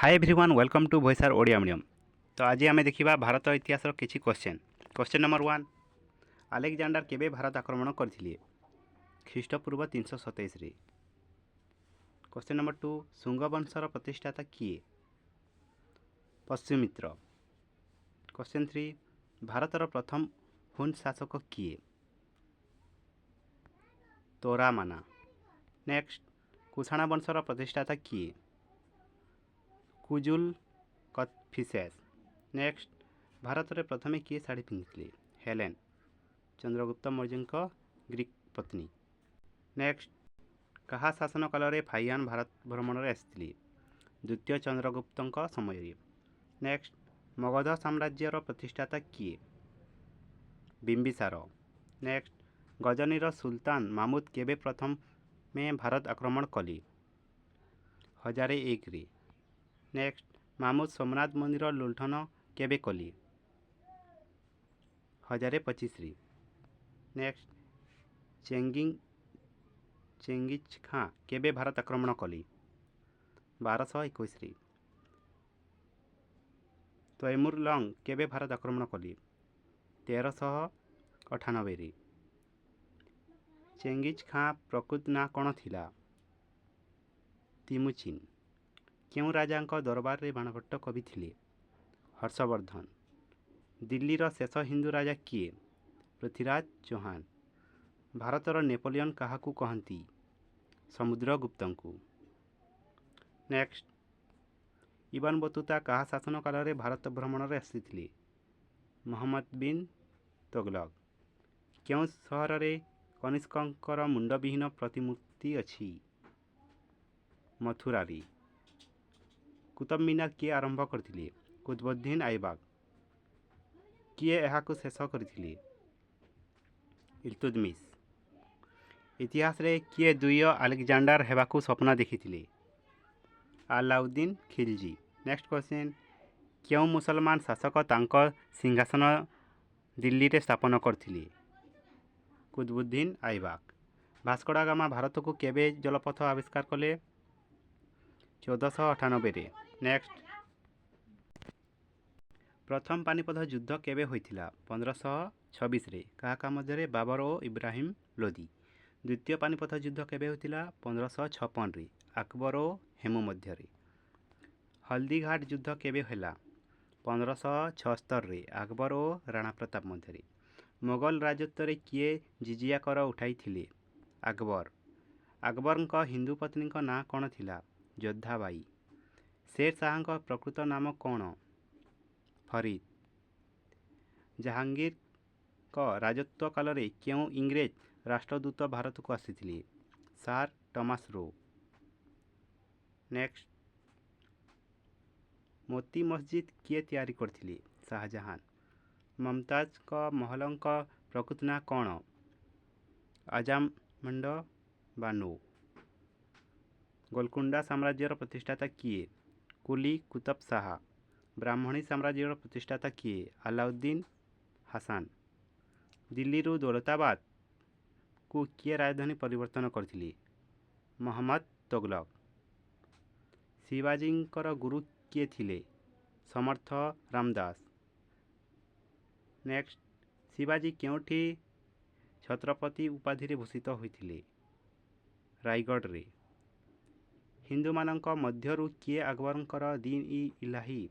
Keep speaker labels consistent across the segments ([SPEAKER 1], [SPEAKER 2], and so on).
[SPEAKER 1] Hi everyone, welcome to Voice Odia Medium. ତ ଆଜି ଆମେ ଦେଖିବା ଭାରତ ଇତିହାସର କିଛି କ୍ୱେଶ୍ଚନ୍। କ୍ୱେଶ୍ଚନ୍ ନମ୍ବର 1, ଆଲେକ୍ଜାଣ୍ଡାର କେବେ ଭାରତ ଆକ୍ରମଣ କରିଥିଲେ? ଖ୍ରୀଷ୍ଟପୂର୍ବ 327ରେ। କ୍ୱେଶ୍ଚନ୍ ନମ୍ବର 2, ଶୁଙ୍ଗ ବଂଶର ପ୍ରତିଷ୍ଠାତା କିଏ? ପୁଷ୍ୟମିତ୍ର। କ୍ୱେଶ୍ଚନ୍ 3, ଭାରତର ପ୍ରଥମ ହୁନ୍ ଶାସକ କିଏ? ତୋରାମାନା। ନେକ୍ସଟ, କୁଷାଣ ବଂଶର ପ୍ରତିଷ୍ଠାତା କିଏ? କୁଜୁଲ କଦଫିସେସ୍। ନେକ୍ସଟ, ଭାରତରେ ପ୍ରଥମେ କିଏ ଶାଢ଼ୀ ପିନ୍ଧିଥିଲେ? ହେଲେନ୍, ଚନ୍ଦ୍ରଗୁପ୍ତ ମୌର୍ଯ୍ୟଙ୍କ ଗ୍ରୀକ୍ ପତ୍ନୀ। ନେକ୍ସଟ, କାହା ଶାସନ କାଳରେ ଫାହିୟାନ ଭାରତ ଭ୍ରମଣରେ ଆସିଥିଲେ? ଦ୍ୱିତୀୟ ଚନ୍ଦ୍ରଗୁପ୍ତଙ୍କ ସମୟରେ। ନେକ୍ସଟ, ମଗଧ ସାମ୍ରାଜ୍ୟର ପ୍ରତିଷ୍ଠାତା କିଏ? ବିମ୍ବିସାର। ନେକ୍ସଟ, ଗଜନୀର ସୁଲତାନ ମାମୁଦ କେବେ ପ୍ରଥମେ ଭାରତ ଆକ୍ରମଣ କଲେ? 1001ରେ। ନେକ୍ସଟ, ମାମୁଦ ସୋମନାଥ ମନ୍ଦିର ଲୁଣ୍ଠନ କେବେ କଲେ? 1025ରେ। ନେକ୍ସଟ, ଚେଙ୍ଗିଜ୍ ଖାଁ କେବେ ଭାରତ ଆକ୍ରମଣ କଲେ? 1221ରେ। ତୈମୁର ଲଙ୍ଗ କେବେ ଭାରତ ଆକ୍ରମଣ କଲେ? 1398ରେ। ଚେଙ୍ଗିଜ୍ ଖାଁ ପ୍ରକୃତ ନାଁ କ'ଣ ଥିଲା? ତିମୁଚିନ୍। କେଉଁ ରାଜାଙ୍କ ଦରବାରରେ ବାଣଭଟ୍ଟ କବି ଥିଲେ? ହର୍ଷବର୍ଦ୍ଧନ। ଦିଲ୍ଲୀର ଶେଷ ହିନ୍ଦୁ ରାଜା କିଏ? ପୃଥ୍ୱୀରାଜ ଚୌହାନ। ଭାରତର ନେପୋଲିୟନ କାହାକୁ କହନ୍ତି? ସମୁଦ୍ରଗୁପ୍ତଙ୍କୁ। ନେକ୍ସଟ, ଇବନ ବତୁତା କାହା ଶାସନ କାଳରେ ଭାରତ ଭ୍ରମଣରେ ଆସିଥିଲେ? ମହମ୍ମଦ ବିନ୍ ତୋଗଲକ। କେଉଁ ସହରରେ କନିଷ୍କଙ୍କର ମୁଣ୍ଡବିହୀନ ପ୍ରତିମୂର୍ତ୍ତି ଅଛି? ମଥୁରାରେ। କୁତୁବ ମିନାର କିଏ ଆରମ୍ଭ କରିଥିଲେ? କୁତୁବୁଦ୍ଦିନ ଆଇବାକ। କିଏ ଏହାକୁ ଶେଷ କରିଥିଲେ? ଇଲତୁତମିଶ। ଇତିହାସରେ କିଏ ଦ୍ୱିତୀୟ ଆଲେକ୍ଜାଣ୍ଡାର ହେବାକୁ ସ୍ୱପ୍ନ ଦେଖିଥିଲେ? ଆଲାଉଦ୍ଦିନ ଖିଲଜି। ନେକ୍ସଟ କ୍ୱେଶ୍ଚନ୍, କେଉଁ ମୁସଲମାନ ଶାସକ ତାଙ୍କ ସିଂହାସନ ଦିଲ୍ଲୀରେ ସ୍ଥାପନ କରିଥିଲେ? କୁତୁବୁଦ୍ଦିନ ଆଇବାକ। ଭାସ୍କୋଡା ଗାମା ଭାରତକୁ କେବେ ଜଳପଥ ଆବିଷ୍କାର କଲେ? 1498ରେ। ନେକ୍ସଟ, ପ୍ରଥମ ପାନିପଥ ଯୁଦ୍ଧ କେବେ ହୋଇଥିଲା? 1526ରେ। କାହା କାହା ମଧ୍ୟରେ? ବାବର ଓ ଇବ୍ରାହିମ ଲୋଦି। ଦ୍ୱିତୀୟ ପାନିପଥ ଯୁଦ୍ଧ କେବେ ହୋଇଥିଲା? 1556ରେ, ଆକବର ଓ ହେମୁ ମଧ୍ୟରେ। ହଳଦୀଘାଟ ଯୁଦ୍ଧ କେବେ ହେଲା? 1576ରେ, ଆକବର ଓ ରାଣା ପ୍ରତାପ ମଧ୍ୟରେ। ମୋଗଲ ରାଜତ୍ୱରେ କିଏ ଜିଜିଆ କର ଉଠାଇଥିଲେ? ଆକବର। ଆକବରଙ୍କ ହିନ୍ଦୁ ପତ୍ନୀଙ୍କ ନାଁ କ'ଣ ଥିଲା? ଯୋଦ୍ଧାବାଇ। ଶେର ଶାହାଙ୍କ ପ୍ରକୃତ ନାମ କ'ଣ? ଫରିଦ। ଜାହାଙ୍ଗୀରଙ୍କ ରାଜତ୍ୱ କାଳରେ କେଉଁ ଇଂରେଜ ରାଷ୍ଟ୍ରଦୂତ ଭାରତକୁ ଆସିଥିଲେ? Sir Thomas Roe. Next, Moti Masjid କିଏ ତିଆରି କରିଥିଲେ? ଶାହଜାହାନ। ମମତାଜଙ୍କ ମହଲଙ୍କ ପ୍ରକୃତ ନାଁ କ'ଣ? ଆଜାମଣ୍ଡ ବାନୋ। ଗୋଲକୁଣ୍ଡା ସାମ୍ରାଜ୍ୟର ପ୍ରତିଷ୍ଠାତା କିଏ? କୁଲି କୁତବ ଶାହା। ବ୍ରାହ୍ମଣୀ ସାମ୍ରାଜ୍ୟର ପ୍ରତିଷ୍ଠାତା କିଏ? ଆଲାଉଦ୍ଦିନ ହାସାନ। ଦିଲ୍ଲୀରୁ ଦୌଲତାବାଦକୁ କିଏ ରାଜଧାନୀ ପରିବର୍ତ୍ତନ କରିଥିଲେ? ମହମ୍ମଦ ତୋଗଲକ। ଶିବାଜୀଙ୍କର ଗୁରୁ କିଏ ଥିଲେ? ସମର୍ଥ ରାମଦାସ। ନେକ୍ସଟ, ଶିବାଜୀ କେଉଁଠି ଛତ୍ରପତି ଉପାଧିରେ ଭୂଷିତ ହୋଇଥିଲେ? ରାୟଗଡ଼ରେ। ହିନ୍ଦୁମାନଙ୍କ ମଧ୍ୟରୁ କିଏ ଆକବରଙ୍କର ଦିନ-ଇ-ଇଲାହି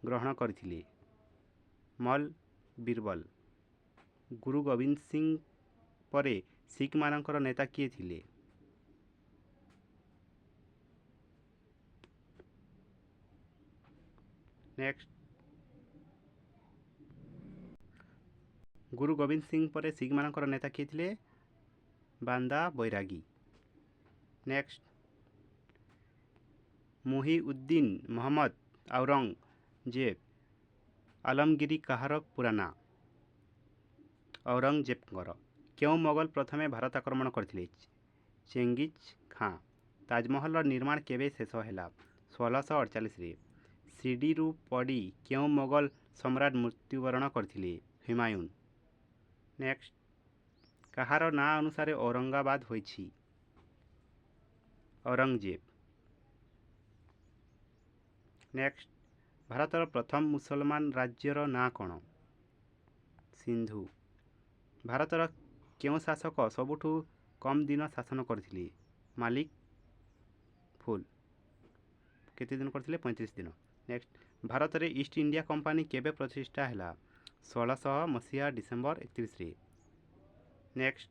[SPEAKER 1] ଗ୍ରହଣ କରିଥିଲେ? ମଲ ବୀରବଲ। ଗୁରୁ ଗୋବିନ୍ଦ ସିଂ ପରେ ଶିଖମାନଙ୍କର ନେତା କିଏ ଥିଲେ? ନେକ୍ସଟ, ଗୁରୁ ଗୋବିନ୍ଦ ସିଂ ପରେ ଶିଖମାନଙ୍କର ନେତା କିଏ ଥିଲେ? ବାନ୍ଦା ବୈରାଗୀ। ନେକ୍ସଟ, ମୁହିଉଦ୍ଦିନ ମହମ୍ମଦ ଔରଙ୍ଗଜେବ ଆଲମଗିରି କାହାର ପୁରା ନାଁ? ଔରଙ୍ଗଜେବଙ୍କର। କେଉଁ ମୋଗଲ ପ୍ରଥମେ ଭାରତ ଆକ୍ରମଣ କରିଥିଲେ? ଚେଙ୍ଗିଜ ଖାଁ। ତାଜମହଲର ନିର୍ମାଣ କେବେ ଶେଷ ହେଲା? 1648ରେ। ସିଡ଼ିରୁ ପଡ଼ି କେଉଁ ମୋଗଲ ସମ୍ରାଟ ମୃତ୍ୟୁବରଣ କରିଥିଲେ? ହୁମାୟୁନ। ନେକ୍ସଟ, କାହାର ନାଁ ଅନୁସାରେ ଔରଙ୍ଗାବାଦ ହୋଇଛି? ଔରଙ୍ଗଜେବ। ନେକ୍ସଟ, ଭାରତର ପ୍ରଥମ ମୁସଲମାନ ରାଜ୍ୟର ନାଁ କ'ଣ? ସିନ୍ଧୁ। ଭାରତର କେଉଁ ଶାସକ ସବୁଠୁ କମ୍ ଦିନ ଶାସନ କରିଥିଲେ? ମାଲିକ ଫୁଲ। କେତେ ଦିନ କରିଥିଲେ? 35 ଦିନ। ନେକ୍ସଟ, ଭାରତରେ ଇଷ୍ଟ ଇଣ୍ଡିଆ କମ୍ପାନୀ କେବେ ପ୍ରତିଷ୍ଠା ହେଲା? 1600 ମସିହା ଡିସେମ୍ବର 31ରେ। ନେକ୍ସଟ,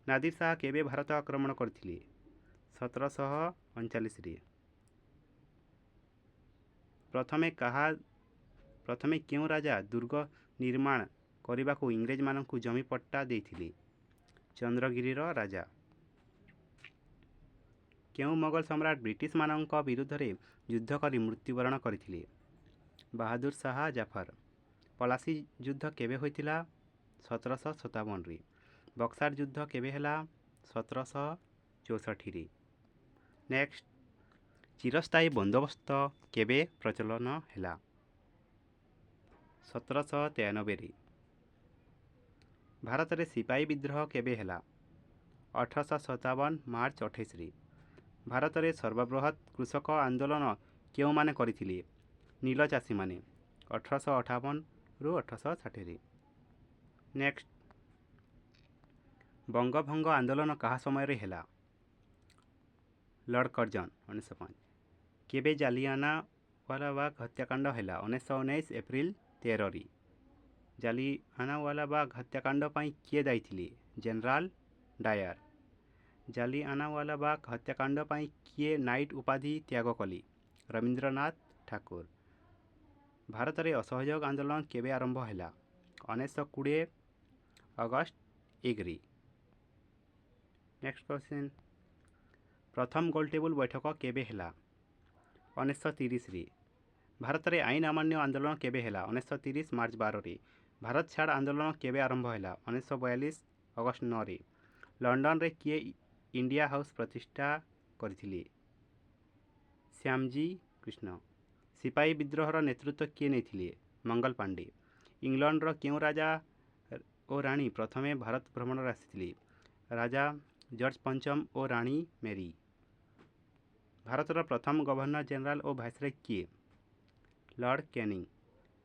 [SPEAKER 1] ନାଦିର ଶାହା କେବେ ଭାରତ ଆକ୍ରମଣ କରିଥିଲେ? 1739ରେ। ପ୍ରଥମେ କେଉଁ ରାଜା ଦୁର୍ଗ ନିର୍ମାଣ କରିବାକୁ ଇଂରେଜମାନଙ୍କୁ ଜମି ପଟ୍ଟା ଦେଇଥିଲେ? ଚନ୍ଦ୍ରଗିରିର ରାଜା। କେଉଁ ମୋଗଲ ସମ୍ରାଟ ବ୍ରିଟିଶମାନଙ୍କ ବିରୁଦ୍ଧରେ ଯୁଦ୍ଧ କରି ମୃତ୍ୟୁବରଣ କରିଥିଲେ? ବାହାଦୁର ଶାହା ଜାଫର। ପଲାସୀ ଯୁଦ୍ଧ କେବେ ହୋଇଥିଲା? 1757ରେ। ବକ୍ସାର ଯୁଦ୍ଧ କେବେ ହେଲା? 1764ରେ। ନେକ୍ସଟ, ଚିରସ୍ଥାୟୀ ବନ୍ଦୋବସ୍ତ କେବେ ପ୍ରଚଳନ ହେଲା? 1793ରେ। ଭାରତରେ ସିପାହୀ ବିଦ୍ରୋହ କେବେ ହେଲା? 1857 ମାର୍ଚ୍ଚ 28ରେ। ଭାରତରେ ସର୍ବବୃହତ୍ କୃଷକ ଆନ୍ଦୋଳନ କେଉଁମାନେ କରିଥିଲେ? ନୀଳ ଚାଷୀମାନେ, 1858ରୁ 1860ରେ। ନେକ୍ସଟ, ବଙ୍ଗଭଙ୍ଗ ଆନ୍ଦୋଳନ କାହା ସମୟରେ ହେଲା? ଲର୍ଡ଼ କର୍ଜନ, 1905। କେବେ ଜାଲିଆନାୱାଲାବାଗ ହତ୍ୟାକାଣ୍ଡ ହେଲା? 1919 ଏପ୍ରିଲ 13ରେ। ଜାଲିଆନାୱାଲାବାଗ ହତ୍ୟାକାଣ୍ଡ ପାଇଁ କିଏ ଦାୟୀ ଥିଲେ? General Dyer. Jallianwala Bagh ହତ୍ୟାକାଣ୍ଡ ପାଇଁ କିଏ ନାଇଟ୍ ଉପାଧି ତ୍ୟାଗ କଲେ? ରବୀନ୍ଦ୍ରନାଥ ଠାକୁର। ଭାରତରେ ଅସହଯୋଗ ଆନ୍ଦୋଳନ କେବେ ଆରମ୍ଭ ହେଲା? 1920 ଅଗଷ୍ଟ 1ରେ। ନେକ୍ସଟ କ୍ୱେଶ୍ଚନ୍, ପ୍ରଥମ ଗୋଲଟେବୁଲ ବୈଠକ କେବେ ହେଲା? 1930ରେ। ଭାରତରେ ଆଇନ ଅମାନ୍ୟ ଆନ୍ଦୋଳନ କେବେ ହେଲା? 1930 ମାର୍ଚ୍ଚ 12ରେ। ଭାରତ ଛାଡ଼ ଆନ୍ଦୋଳନ କେବେ ଆରମ୍ଭ ହେଲା? 1942 ଅଗଷ୍ଟ 9ରେ। ଲଣ୍ଡନରେ କିଏ ଇଣ୍ଡିଆ ହାଉସ୍ ପ୍ରତିଷ୍ଠା କରିଥିଲେ? ଶ୍ୟାମଜୀ କୃଷ୍ଣ। ସିପାହୀ ବିଦ୍ରୋହର ନେତୃତ୍ୱ କିଏ ନେଇଥିଲେ? ମଙ୍ଗଲ ପାଣ୍ଡେ। ଇଂଲଣ୍ଡର କେଉଁ ରାଜା ଓ ରାଣୀ ପ୍ରଥମେ ଭାରତ ଭ୍ରମଣରେ ଆସିଥିଲେ? ରାଜା ଜର୍ଜ ପଞ୍ଚମ ଓ ରାଣୀ ମେରି। ଭାରତର ପ୍ରଥମ ଗଭର୍ଣ୍ଣର ଜେନେରାଲ ଓ ଭାଇସରୟ କିଏ? Lord Canning.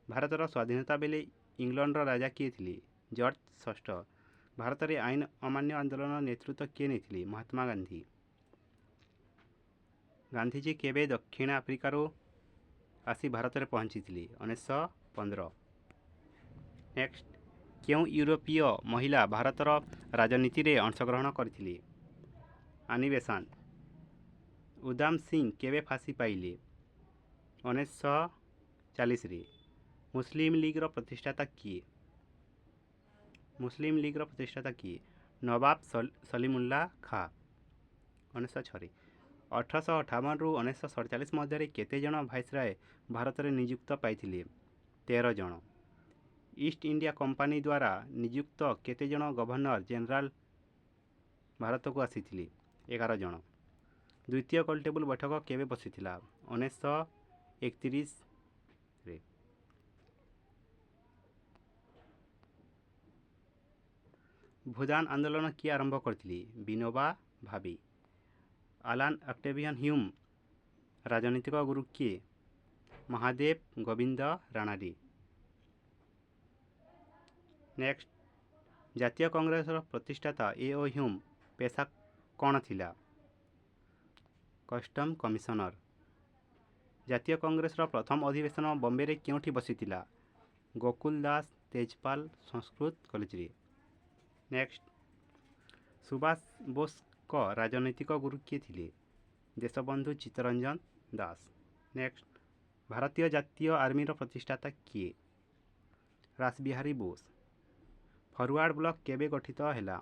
[SPEAKER 1] ଭାରତର ସ୍ୱାଧୀନତା ବେଳେ ଇଂଲଣ୍ଡର ରାଜା କିଏ ଥିଲେ? ଜର୍ଜ ଷଷ୍ଠ। ଭାରତରେ ଆଇନ ଅମାନ୍ୟ ଆନ୍ଦୋଳନର ନେତୃତ୍ୱ କିଏ ନେଇଥିଲେ? ମହାତ୍ମା ଗାନ୍ଧୀ। ଗାନ୍ଧିଜୀ କେବେ ଦକ୍ଷିଣ ଆଫ୍ରିକାରୁ ଆସି ଭାରତରେ ପହଞ୍ଚିଥିଲେ? 1915। ନେକ୍ସଟ, କେଉଁ ୟୁରୋପୀୟ ମହିଳା ଭାରତର ରାଜନୀତିରେ ଅଂଶଗ୍ରହଣ କରିଥିଲେ? ଆନି ବେସାନ୍ତ। ଉଦାମ ସିଂ କେବେ ଫାଶୀ ପାଇଲେ? 1940ରେ। ମୁସଲିମ ଲିଗ୍ର ପ୍ରତିଷ୍ଠାତା କିଏ? ମୁସଲିମ ଲିଗ୍ର ପ୍ରତିଷ୍ଠାତା କିଏ? ନବାବ ସଲିମୁଲ୍ଲା ଖାଁ, 1906ରେ। 1858ରୁ 1947 ମଧ୍ୟରେ କେତେ ଜଣ ଭାଇସରୟ ଭାରତରେ ନିଯୁକ୍ତ ପାଇଥିଲେ? 13 ଜଣ। ଇଷ୍ଟ ଇଣ୍ଡିଆ କମ୍ପାନୀ ଦ୍ୱାରା ନିଯୁକ୍ତ କେତେ ଜଣ ଗଭର୍ଣ୍ଣର ଜେନେରାଲ ଭାରତକୁ ଆସିଥିଲେ? 11 ଜଣ। ଦ୍ୱିତୀୟ ଗୋଲଟେବୁଲ ବୈଠକ କେବେ ବସିଥିଲା? 1931ରେ। ଭୂଦାନ ଆନ୍ଦୋଳନ କିଏ ଆରମ୍ଭ କରିଥିଲେ? ବିନୋବା ଭାବେ। ଆଲାନ୍ ଅକ୍ଟେଭିୟନ୍ ହ୍ୟୁମ୍ ରାଜନୈତିକ ଗୁରୁ କିଏ? ମହାଦେବ ଗୋବିନ୍ଦ ରାଣାଡେ। ନେକ୍ସଟ, ଜାତୀୟ କଂଗ୍ରେସର ପ୍ରତିଷ୍ଠାତା ଏ ଓ ହ୍ୟୁମ୍ ପେସା କ'ଣ ଥିଲା? Custom commissioner. ଜାତୀୟ କଂଗ୍ରେସର ପ୍ରଥମ ଅଧିବେଶନ ବମ୍ବେରେ କେଉଁଠି ବସିଥିଲା? ଗୋକୁଲ ଦାସ ତେଜପାଲ ସଂସ୍କୃତ କଲେଜରେ। ନେକ୍ସଟ, ସୁଭାଷ ବୋଷଙ୍କ ରାଜନୈତିକ ଗୁରୁ କିଏ ଥିଲେ? ଦେଶବନ୍ଧୁ ଚିତ୍ତରଞ୍ଜନ ଦାସ। ନେକ୍ସଟ, ଭାରତୀୟ ଜାତୀୟ ଆର୍ମିର ପ୍ରତିଷ୍ଠାତା କିଏ? ରାସବିହାରୀ ବୋଷ। ଫରୱାର୍ଡ଼ ବ୍ଲକ କେବେ ଗଠିତ ହେଲା?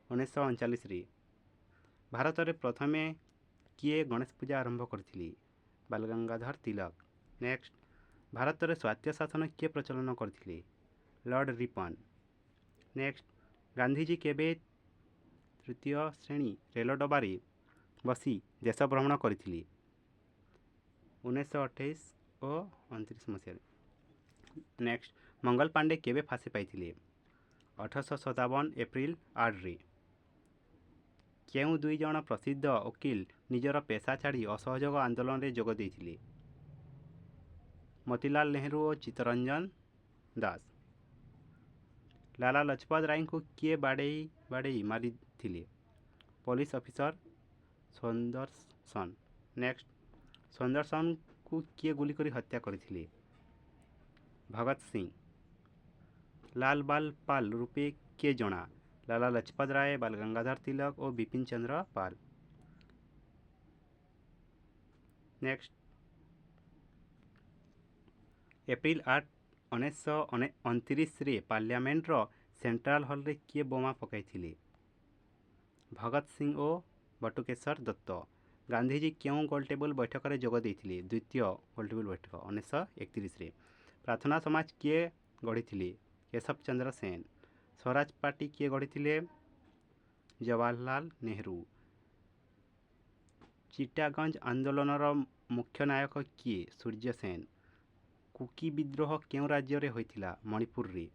[SPEAKER 1] 1939ରେ। ଭାରତରେ ପ୍ରଥମେ କିଏ ଗଣେଶ ପୂଜା ଆରମ୍ଭ କରିଥିଲେ? ବାଲଗଙ୍ଗାଧର ତିଲକ। ନେକ୍ସଟ, ଭାରତରେ ସ୍ୱାୟତ୍ତ ଶାସନ କିଏ ପ୍ରଚଳନ କରିଥିଲେ? Lord Ripon. Next, Gandhiji କେବେ ତୃତୀୟ ଶ୍ରେଣୀ ରେଳ ଡବାରେ ବସି ଦେଶ ଭ୍ରମଣ କରିଥିଲେ? 1928 ଓ 29 ମସିହାରେ। ନେକ୍ସଟ, ମଙ୍ଗଲ ପାଣ୍ଡେ କେବେ ଫାଶୀ ପାଇଥିଲେ? 1857 ଏପ୍ରିଲ 8ରେ। କେଉଁ ଦୁଇ ଜଣ ପ୍ରସିଦ୍ଧ ଓକିଲ ନିଜର ପେସା ଛାଡ଼ି ଅସହଯୋଗ ଆନ୍ଦୋଳନରେ ଯୋଗ ଦେଇଥିଲେ? ମୋତିଲାଲ ନେହେରୁ ଓ ଚିତ୍ତରଞ୍ଜନ ଦାସ। ଲାଲା ଲଜପତ ରାୟଙ୍କୁ କିଏ ବାଡ଼େଇ ବାଡ଼େଇ ମାରିଥିଲେ? Police officer Saunderson. Next, ସନ୍ଦର୍ସନଙ୍କୁ କିଏ ଗୁଳି କରି ହତ୍ୟା କରିଥିଲେ? ଭଗତ ସିଂ। ଲାଲ ବାଲ ପାଲ ରୂପେ କିଏ ଜଣା? ଲାଲା ଲଜପତ ରାୟ, ବାଲ ଗଙ୍ଗାଧର ତିଲକ ଓ ବିପିନ ଚନ୍ଦ୍ର ପାଲ। ନେକ୍ସଟ, ଏପ୍ରିଲ 8 1929ରେ ପାର୍ଲାମେଣ୍ଟର ସେଣ୍ଟ୍ରାଲ ହଲରେ କିଏ ବୋମା ପକାଇଥିଲେ? ଭଗତ ସିଂ ଓ ବଟୁକେଶ୍ୱର ଦତ୍ତ। ଗାନ୍ଧିଜୀ କେଉଁ ଗୋଲଟେବୁଲ ବୈଠକରେ ଯୋଗ ଦେଇଥିଲେ? ଦ୍ୱିତୀୟ ଗୋଲଟେବୁଲ ବୈଠକ 1931ରେ। ପ୍ରାର୍ଥନା ସମାଜ କିଏ ଗଢ଼ିଥିଲେ? କେଶବ ଚନ୍ଦ୍ର ସେନ। ସ୍ୱରାଜ ପାର୍ଟି କିଏ ଗଢ଼ିଥିଲେ? ଜବାହରଲାଲ ନେହେରୁ। ଚିଟାଗଞ୍ଜ ଆନ୍ଦୋଳନର ମୁଖ୍ୟ ନାୟକ କିଏ? ସୂର୍ଯ୍ୟ ସେନ। କୁକି ବିଦ୍ରୋହ କେଉଁ ରାଜ୍ୟରେ ହୋଇଥିଲା? ମଣିପୁରରେ।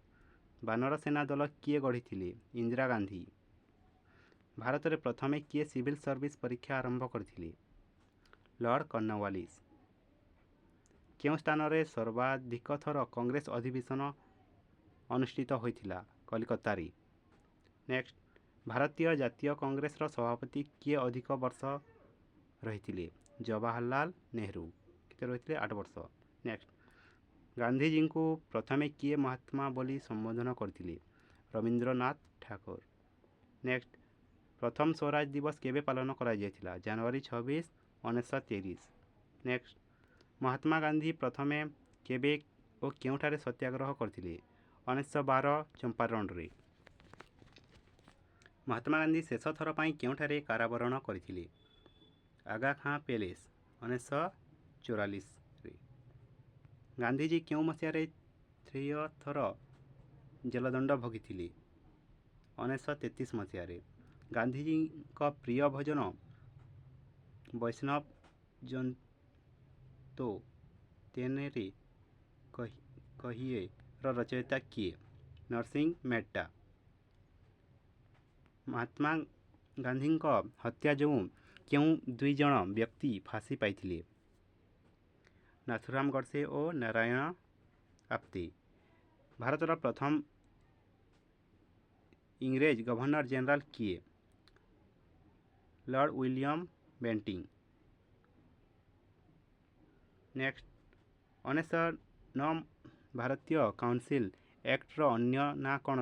[SPEAKER 1] ବାନର ସେନା ଦଳ କିଏ ଗଢ଼ିଥିଲେ? ଇନ୍ଦିରା ଗାନ୍ଧୀ। ଭାରତରେ ପ୍ରଥମେ କିଏ ସିଭିଲ ସର୍ଭିସ ପରୀକ୍ଷା ଆରମ୍ଭ କରିଥିଲେ? Lord Cornwallis. କେଉଁ ସ୍ଥାନରେ ସର୍ବାଧିକ ଥର କଂଗ୍ରେସ ଅଧିବେଶନ ଅନୁଷ୍ଠିତ ହୋଇଥିଲା? କଲିକତାରେ। ନେକ୍ସଟ, ଭାରତୀୟ ଜାତୀୟ କଂଗ୍ରେସର ସଭାପତି କିଏ ଅଧିକ ବର୍ଷ ରହିଥିଲେ? ଜବାହରଲାଲ ନେହେରୁ। କେତେ ରହିଥିଲେ? 8 ବର୍ଷ। ନେକ୍ସଟ, ଗାନ୍ଧିଜୀଙ୍କୁ ପ୍ରଥମେ କିଏ ମହାତ୍ମା ବୋଲି ସମ୍ବୋଧନ କରିଥିଲେ? ରବୀନ୍ଦ୍ରନାଥ ଠାକୁର। ନେକ୍ସଟ, ପ୍ରଥମ ସ୍ୱରାଜ ଦିବସ କେବେ ପାଳନ କରାଯାଇଥିଲା? ଜାନୁଆରୀ 26 1930। ନେକ୍ସଟ, ମହାତ୍ମା ଗାନ୍ଧୀ ପ୍ରଥମେ କେବେ ଓ କେଉଁଠାରେ ସତ୍ୟାଗ୍ରହ କରିଥିଲେ? 1912 ଚମ୍ପାରଣରେ। ମହାତ୍ମା ଗାନ୍ଧୀ ଶେଷ ଥର ପାଇଁ କେଉଁଠାରେ କାରାବରଣ କରିଥିଲେ? ଆଗା ଖାଁ ପ୍ୟାଲେସ୍ 1944ରେ। ଗାନ୍ଧିଜୀ କେଉଁ ମସିହାରେ ତୃତୀୟ ଥର ଜେଲଦଣ୍ଡ ଭୋଗିଥିଲେ? 1933 ମସିହାରେ। ଗାନ୍ଧିଜୀଙ୍କ ପ୍ରିୟ ଭଜନ ବୈଷ୍ଣବ ଜନତୋ ତେନରେ କହିଏର ରଚୟିତା କିଏ? ନରସିଂହ ମେହେଟ୍ଟା। ମହାତ୍ମା ଗାନ୍ଧୀଙ୍କ ହତ୍ୟା ଯୋଗୁଁ କେଉଁ 2 ଜଣ ବ୍ୟକ୍ତି ଫାଶୀ ପାଇଥିଲେ? ନାଥୁରାମ ଗଡ଼ସେ ଓ ନାରାୟଣ ଆପ୍ତେ। ଭାରତର ପ୍ରଥମ ଇଂରେଜ ଗଭର୍ଣ୍ଣର ଜେନେରାଲ କିଏ? Lord William Bentinck. Next, 1909 ଭାରତୀୟ କାଉନସିଲ ଆକ୍ଟର ଅନ୍ୟ ନାଁ କ'ଣ?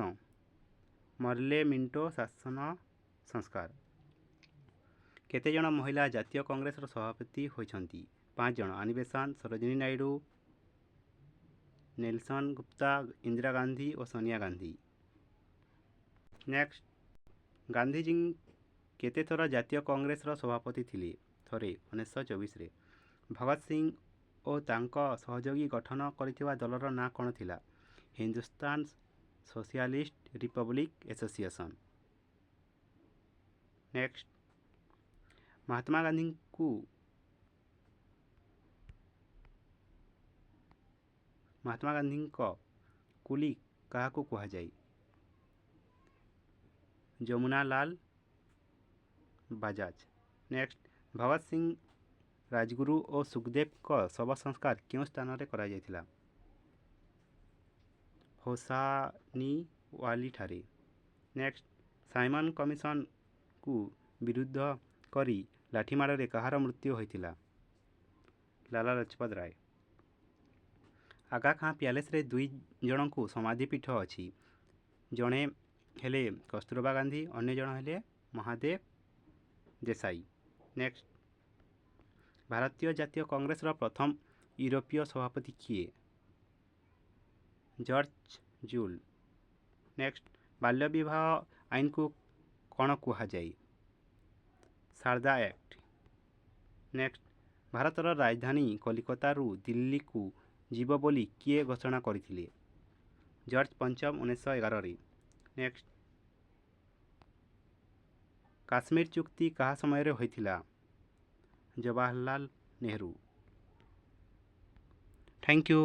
[SPEAKER 1] ମର୍ଲେ ମିଣ୍ଟୋ ଶାସନ ସଂସ୍କାର। କେତେଜଣ ମହିଳା ଜାତୀୟ କଂଗ୍ରେସର ସଭାପତି ହୋଇଛନ୍ତି? 5 ଜଣ। ଆନି ବେସାନ୍ତ, ସରୋଜିନୀ ନାଇଡୁ, ନେଲସନ ଗୁପ୍ତା, ଇନ୍ଦିରା ଗାନ୍ଧୀ ଓ ସୋନିଆ ଗାନ୍ଧୀ। ନେକ୍ସଟ, ଗାନ୍ଧିଜୀ କେତେଥର ଜାତୀୟ କଂଗ୍ରେସର ସଭାପତି ଥିଲେ? ଥରେ, 1924ରେ। ଭଗତ ସିଂ ଓ ତାଙ୍କ ସହଯୋଗୀ ଗଠନ କରିଥିବା ଦଳର ନାଁ କ'ଣ ଥିଲା? Hindustan socialist republic association. Next, Mahatma ଗାନ୍ଧୀଙ୍କ କୁଲି କାହାକୁ କୁହାଯାଏ? ଯମୁନାଲାଲ ବାଜାଜ। ନେକ୍ସଟ, ଭଗତ ସିଂ, ରାଜଗୁରୁ ଓ ସୁଖଦେବଙ୍କ ଶବ ସଂସ୍କାର କେଉଁ ସ୍ଥାନରେ କରାଯାଇଥିଲା? ହୋସାନିୱାଲିଠାରେ। ନେକ୍ସଟ, ସାଇମନ କମିଶନକୁ ବିରୁଦ୍ଧ କରି ଲାଠିମାଡ଼ରେ କାହାର ମୃତ୍ୟୁ ହୋଇଥିଲା? ଲାଲା ଲଜପତ ରାୟ। ଆଗା ଖାଁ ପ୍ୟାଲେସ୍ରେ 2 ଜଣଙ୍କୁ ସମାଧି ପୀଠ ଅଛି। ଜଣେ ହେଲେ କସ୍ତୁରବା ଗାନ୍ଧୀ, ଅନ୍ୟ ଜଣ ହେଲେ ମହାଦେବ ଦେଶାଇ। ନେକ୍ସଟ, ଭାରତୀୟ ଜାତୀୟ କଂଗ୍ରେସର ପ୍ରଥମ ୟୁରୋପୀୟ ସଭାପତି କିଏ? George Yule. Next, ବାଲ୍ୟ ବିବାହ ଆଇନକୁ କ'ଣ କୁହାଯାଏ? ସାରଦା ଆକ୍ଟ। ନେକ୍ସଟ, ଭାରତର ରାଜଧାନୀ କଲିକତାରୁ ଦିଲ୍ଲୀକୁ ଯିବ ବୋଲି କିଏ ଘୋଷଣା କରିଥିଲେ? ଜର୍ଜ ପଞ୍ଚମ 1911ରେ। ନେକ୍ସଟ, କାଶ୍ମୀର ଚୁକ୍ତି କାହା ସମୟରେ ହୋଇଥିଲା? ଜବାହରଲାଲ ନେହେରୁ। Thank you.